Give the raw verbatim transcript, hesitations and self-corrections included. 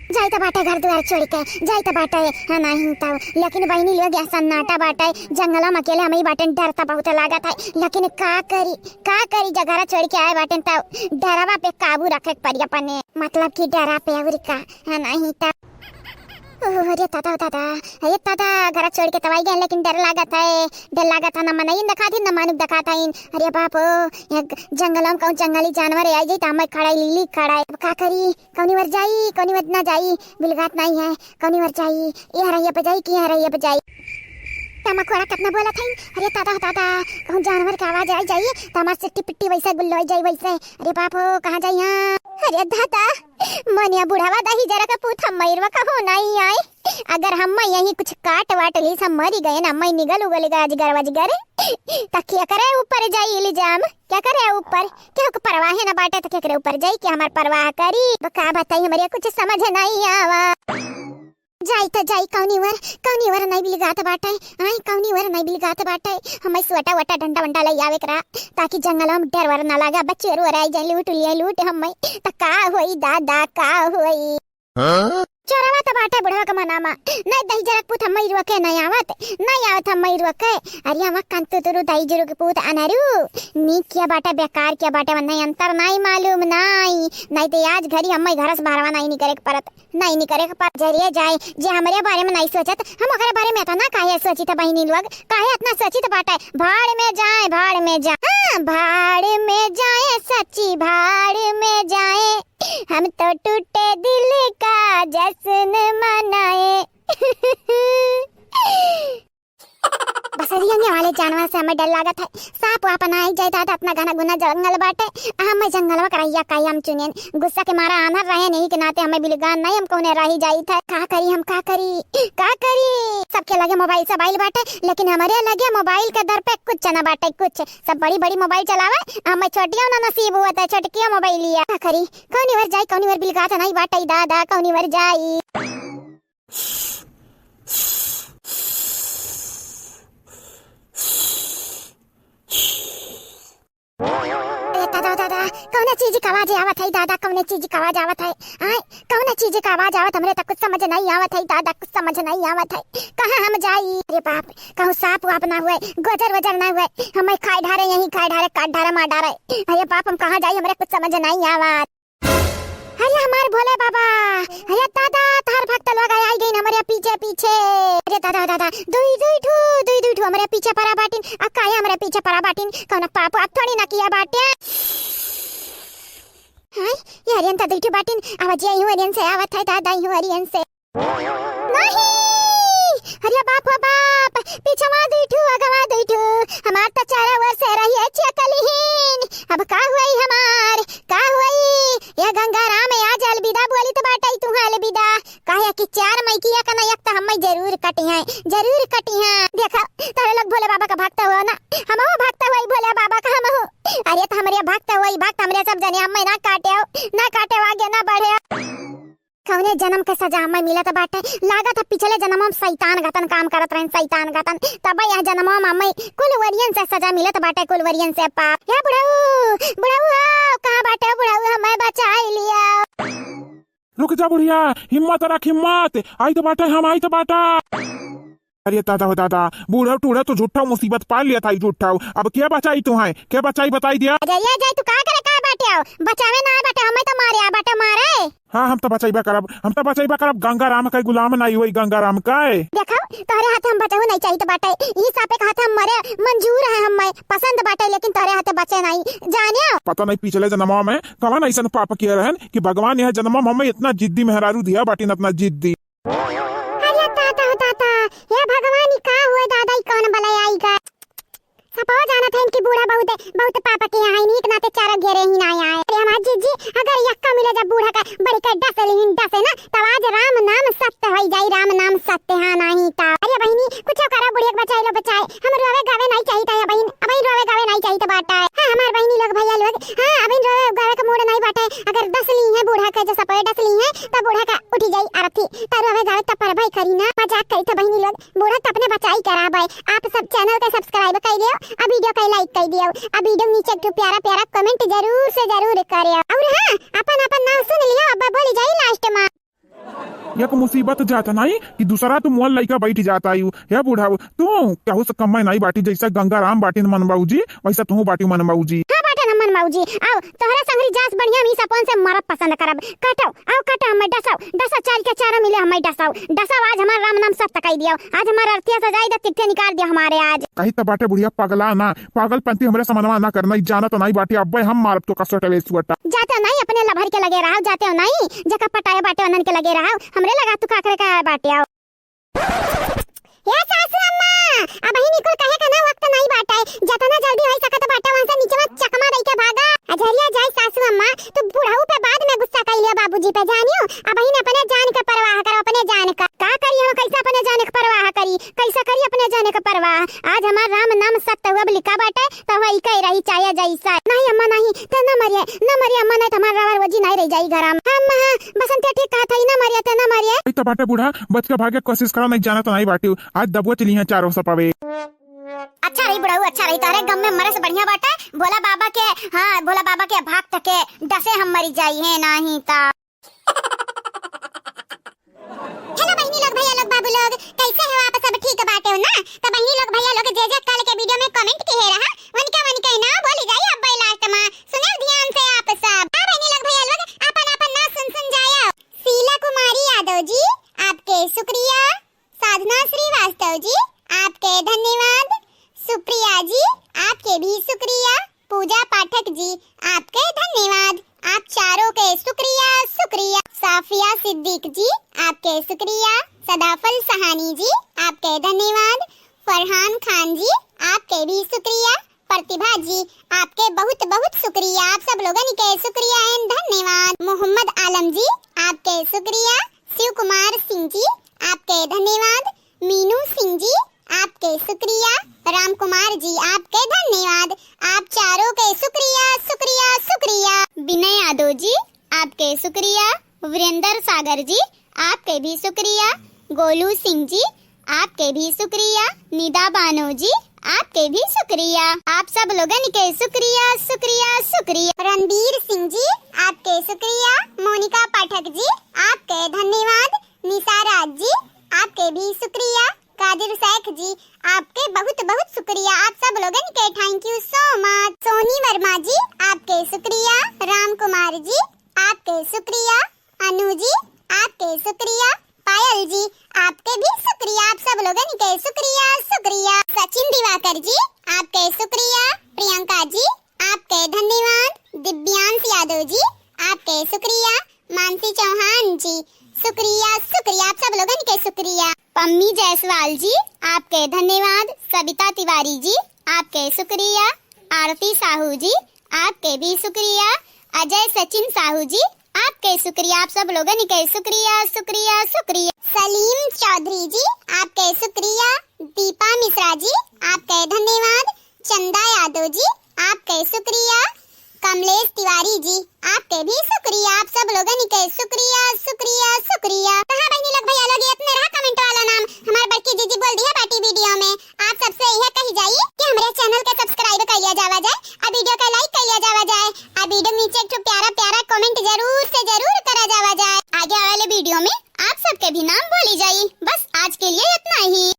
जाई त बाटे घर दुआर छोड़ के, जाई त बाटे, हाँ, नहीं तउ। लेकिन बहिनी लोग, यह सन्नाटा बाटे, जंगला में अकेले हमही बाटेन, डर त बहुत लागत है, लेकिन का करी, का करी, जगह छोड़ के आए बाटेन, तउ डरवा पे काबू रखे के पड़ी अपने, मतलब कि डरा पे, और का, हाँ, नहीं तउ। ओह, अरे दादा, दादा, अरे दादा, घर छोड़ के तब आई गए, लेकिन डर लागत है, डर लागत है, ना मनई देखात है, ना मानुक देखात है। अरे बाप हो, यहाँ जंगल में कौन जंगली जानवर आई जाई, त हमें खड़ा लीली खड़ा है। अब का करी, कौनी वर जाई, कौनी वर ना जाई, बिलगात नहीं है, कौनी वर जाई, यहाँ रहिया बजाई कि यहाँ रहिया बजाई। तमा खोड़ा कितना बोलत है, अरे दादा, दादा, कहूँ जानवर के आवाज आई जाई, त हमार सिट्टी पिट्टी वैसे गुल्लो आई जाई वैसे। अरे बाप हो, कहाँ जाई यहाँ? अरे दादा, मनिया बुढ़ावा दही जरा के पूत हम मइरवा कहूँ नहीं आए। अगर हम यहीं कुछ काट वाट ली, सब मरी गए ना, मैं निगल उगल गए अजगर वजगर, त केकरे ऊपर जाई इल्जाम? केकरे ऊपर? केहू के परवाहे ना बाटे, त केकरे ऊपर जाई? के हमार परवाह करी? ब-, का बताई, हमरे कुछ समझ नहीं आवा। जाई त जाई कौनी वर, कौनी वर नहीं बिलगात बाटे, आई कौनी वर नहीं बिलगात बाटे। हमें सोटा वोटा डंडा वंडा ले आवे करा, ताकि जंगल में डर वर ना लगा, बच्चे रो रह जाए, लूट लिए लूट हमें, त का होई दादा, का होई? हाँ? चोरवा त बाटे बुढ़वा के मनामा। नहीं दही जरक पूत हम मइरवा के नहीं आवत, नहीं आवत हम मइरवा के। अरे हम कंतु तुरु दही जरक पूत अनरू। नी किया बाटे बेकार किया बाटे, वन्ने अंतर नहीं मालूम नहीं। नहीं त आज घरी हम घर से बाहरवा नहीं निकरे के परत, नहीं निकरे के परत। जरिए जाए, जे हमरे बारे में नहीं सोचत, हम ओकरे बारे में इतना काहे सोचित बहिनी लोग, काहे इतना सोचित बाटे? भाड़ में जाए, भाड़ में जाए। हाँ, भाड़ में जाए सच्ची, भाड़ में जाए। हम तो टूटे दिल का जश्न मनाए। बसरिया वाले जानवर से हमें डर लागत है। सांप वाप ना आई जाए दादा, इतना घना घुना जंगल बाटे। आ हमें जंगलवा करैया काहे हम चुनेन? गुस्सा के मारा आन्हर रहे नहीं के नाते हमें बिलगान नहीं, हम कौने राही जाई थे। का करी हम, का करी, का करी? सबके लगे मोबाइल सब आइल बाटे, लेकिन हमरे लगे मोबाइल के दर पे कुछ ना बाटे, कुछ। सब बड़ी बड़ी मोबाइल चलावे, हमें छोटिया ना नसीब हुआ था, छोटकिया मोबाइलिया। का करी? कौनी वर जाई, कौनी वर बिलगात नहीं बाटे दादा, कौनी वर जाई? ए दादा, दादा, कौने चीज का आवाज आवत है दादा, कौने चीज का आवाज आवत है? आय, कौने चीज का आवाज आवत, हमरे त कुछ समझ नहीं आवत है दादा, कुछ समझ नहीं आवत है। कहाँ हम जाई? अरे बाप, कहूँ सांप वाप ना हुए, गोजर वजर ना हुए, हमें खाए ढारे, यहीं खाए ढारे, काट ढारे, मार ढारे। अरे बाप, हम कहाँ जाई, हमरे कुछ समझ नहीं आवत। अरे हमार भोले बाबा, अरे दादा, तोहर भक्त लोग आई गइन हमरे पीछे पीछे। अरे दादा, दादा, दुई दुई ठू, दुई दुई ठू हमरे पीछे परा बाटिन। आ काहे हमरे पीछे परा बाटिन? कौनो पाप वाप थोड़ी ना किया बाटे। हाय, ये अरियन त दुई ठू बाटिन। आवाज आई हूँ अरियन से, आवत है दादा, आई हूँ अरियन से। नहीं! अरे बाप हो बाप, पीछवा दुई ठू, अगवा दुई ठू, हमार त चारों ओर से रहिए छिया कलिहीन। अब का हुई हमार, का हुई? ये गंगा राम आज अलविदा बोलित बाटई, तुहाँ अलविदा। काहे कि चार मइकिया का ना एक त हम्मै जरूर कटिहैं, जरूर कटिहैं। देखा, तोहरे लोग भोले बाबा का भक्त हो ना, हमहू भक्त होई भोले बाबा का हमहू। अरे त हमरे भक्त होई भक्त, हमरे सब जने हम्मै ना काटेउ, ना काटेउ, आगे ना बढ़ेउ। कौने जनम के सजा हम्मै मिलत बाटे? लागत है पिछले जनमो में सैतान गतन काम करत रहेन, सैतान गतन। तब यह जनमो में हम्मै कुल वरियन से सजा मिलत बाटे, कुल वरियन से पाप। या बुढ़ऊ, बुढ़ऊ हो, कहाँ बाटे बुढ़ऊ, हम्मै बचाई लिया। रुक जा बुढ़िया, हिम्मत रख हिम्मत, आइत बाटे हम, आइत बाटे। अरे दादा हो दादा, बूढ़ा टूढ़ा तो झूठा मुसीबत पाल लिया था, ई झूठा। अब के बचाई तुहैं, के बचाई बताई दिया। अरे ये जाई तू का करे का बाटे हो? बचावे ना बाटे, हम्मै तो मारे आ बाटे मारे। हाँ, हम तो बचाइबा करब, हम तो बचाइबा करब। गंगा राम का गुलाम नहीं होई, गंगा राम का। देखो, तोहरे हाथे हम बचहु नहीं चाहित बाटे, ई सापे के हाथे हम मरे मंजूर है, हम्मै पसंद बाटे, लेकिन तोहरे हाथे बचे नहीं, जाने। पता नहीं पिछले जन्मवा में कवन ऐसन पाप किया रहन कि भगवान यह जन्मवा में हम्मै इतना जिद्दी मेहरारू दिया बाटिन, इतना जिद्दी। अरे दादा हो दादा, हे भगवान, ई का हुए दादा, ई कौन बलय आई गा? सपवा जानत है इनकी बूढ़ा बहुत, बहुत पाप के यहाँ, इन्हीं के नाते चारों घेरे ही ना आए। अरे हमार जीजी, अगर यक्का मिले जब बूढ़ा का बड़ी के डस लिहिन, डसे ना, तब आज राम नाम सत्य होई जाई, राम नाम सत्य, हाँ नहीं ता। अरे बहिनी, कुछ करा, बुढ़िया के बचाई लो, बचाए। हम रोवे गावे नहीं चाहित है बहिन, अब ही रोवे गावे नहीं चाहित बाटा है। हाँ, हमार बहिनी लोग, भैया लोग, हाँ, अब ही रोवे गावे का मूड नहीं बाटे। अगर डस लिहे बूढ़ा के, जैसा पे डस लिहे, तब बूढ़ा का उठी जाई आरती। तारो हवे जावे तब पर भाई करी ना, मजाक करी तो बहिनी लोग, बूढ़ा तो अपने बचाई कराबे। आप सब channel के subscribe कर लियो, आ video के like कर दियो, आ video नीचे एक ठो प्यारा प्यारा comment जरूर से जरूर करियो। और हाँ, अपन अपन नाम सुन लियो, अब बोली जाई last में। एक मुसीबत जात नाई कि दूसरा तू मोल लइका बैठ जात आयु। हे बुढ़ऊ, तू केहू से कम्मे नाई बाटी, जैसा गंगाराम बाटिन मन बाबूजी, वैसा तू बाटी मन बाबूजी। हाँ बाटे ना मन बाबूजी, आओ तोहरा संगरी जास बढ़िया हम ई सपन से मरद पसंद करब। काटो, आओ काटो, हमें डसाओ, डसाओ, चाल के चारा मिले हमें डसाओ, डसाओ, आज हमार राम नाम सत्य कई दियो, आज हमार अरतिया सजाई दे, तिरथे निकाल दियो हमारे आज। कही त बाटे बुढ़िया पगला ना, पागलपंती हमरे समनवा ना करना, ई जानत नाई बाटी, अब्बे हम मारब तो कसोटवे सुअटा। जाते हो नाई अपने लभर के लगे रहो, जाते हो नाई, जेका पटाया बाटे उन्हन के लगे रहो, हमरे लगा तू काकरे का बाटे आओ। ए सासू अम्मा, अबहिन ई कुल कहे का ना वक्त नाई बाटे, जतना जल्दी होई सकत बाटे वहां से नीचे में चकमा दई के भागा। अझरिया जाई सासू अम्मा, तू बुढ़ऊ पे बाद में गुस्सा कई लियो बाबूजी पे जानियो, अबहिन अपने जान के परवाह करो, अपने जान का। का करी हम, कैसे अपने जान के परवाह करी, कैसे करी अपने जान के परवाह? आज हमार राम नाम सत्य हुआ लिखा बाटे, त वही कह रही चाहे जैसा। नहीं अम्मा नहीं, ते ना मरिए, ना मरिए अम्मा, नहीं त हमार रावर वजी नहीं रह जाई घर में। हाँ अम्मा, हाँ, बसंतिया ठीक कहा था, ना मरिए, ते ना मरिए। ई त बाटे बूढ़ा, बच के भागे के कोशिश करो, नहीं जाना तो नहीं बाटी, आज दबुआ चली हैं चारों सपावे। अच्छा रही बुढ़ऊ, अच्छा रही, तारे गम में मरे से बढ़िया बाटे भोला बाबा के, हाँ, भोला बाबा के भक्त के डसे हम मरी जाई है, नहीं ता। हेलो बहिनी लोग, भैया लोग, बाबू लोग, कैसे हो आप सब? ठीक बाटे हो ना? तो बहिनी लोग, भैया लोग, जे जे कल के वीडियो में कमेंट किहे रहा, उनके उनके नाम बोली जाई अब लास्ट में। सुने ध्यान से आप सब। हाँ बहिनी लोग, भैया लोग, अपन अपन नाम सुन सुन जायो। शीला कुमारी यादव जी, आपके शुक्रिया। साधना श्रीवास्तव जी, आपके धन्यवाद। सुप्रिया जी, आपके भी शुक्रिया। पूजा पाठक जी, आपके धन्यवाद। आप चारों के शुक्रिया, शुक्रिया। साफिया सिद्दीक जी, आपके शुक्रिया। सदाफल सहानी जी, आपके धन्यवाद। फरहान खान जी, आपके भी शुक्रिया। प्रतिभा जी, आपके बहुत बहुत शुक्रिया। आप सब लोगन के शुक्रिया and धन्यवाद। मोहम्मद आलम जी, आपके शुक्रिया। शिव कुमार सिंह जी, आपके धन्यवाद। मीनू सिंह जी, आपके शुक्रिया। राम कुमार जी, आपके धन्यवाद। आप चारों के शुक्रिया, शुक्रिया, शुक्रिया। विनय यादव जी, आपके शुक्रिया। वीरेंद्र सागर जी, आपके भी शुक्रिया। गोलू सिंह जी, आपके भी शुक्रिया। निदा बानो जी, आपके भी शुक्रिया। आप सब लोगन के शुक्रिया, शुक्रिया, शुक्रिया। रणबीर सिंह जी, आपके शुक्रिया। मोनिका पाठक जी, आपके धन्यवाद। निशा राज जी, आपके भी शुक्रिया। कादिर शेख जी, आपके बहुत बहुत शुक्रिया। आप सब लोगन के thank you so much। सोनी वर्मा जी, आपके शुक्रिया। राम कुमार जी, आपके शुक्रिया। अनु जी, आपके शुक्रिया। पायल जी, आपके भी शुक्रिया। आप सब लोगन के शुक्रिया, शुक्रिया। सचिन दिवाकर जी, आपके शुक्रिया। प्रियंका जी, आपके धन्यवाद। दिव्यांश यादव जी, आपके शुक्रिया। मानसी चौहान जी, शुक्रिया, शुक्रिया, आप सब लोगन के शुक्रिया। पम्मी जायसवाल जी, आपके धन्यवाद। सविता तिवारी जी, आपके शुक्रिया। आरती साहू जी, आपके भी शुक्रिया। अजय सचिन साहू जी, आपके शुक्रिया, आप सब लोगन के शुक्रिया, शुक्रिया, शुक्रिया। सलीम चौधरी जी, आपके शुक्रिया। दीपा मिश्रा जी, आपके धन्यवाद। चंदा यादव जी, आपके शुक्रिया। कमलेश तिवारी जी, आपके भी शुक्रिया, आप सब लोगन के शुक्रिया, शुक्रिया, शुक्रिया। तो हाँ बहिनी लोग, भैया लोग, ये इतने रहा comment वाला नाम, हमार बड़की जीजी बोल दिया बाटी वीडियो में। आप सबसे यह कही जाई कि हमरे channel के subscribe कर लिया जावा जाए, आ वीडियो के like कर लिया जावा जाए, आ वीडियो नीचे एक ठो प्यारा प्यारा comment जरूर से जरूर करा जावा जाए। आगे आवे वाले वीडियो में आप सबके भी नाम बोली जाई। बस आज के लिए इतना ही।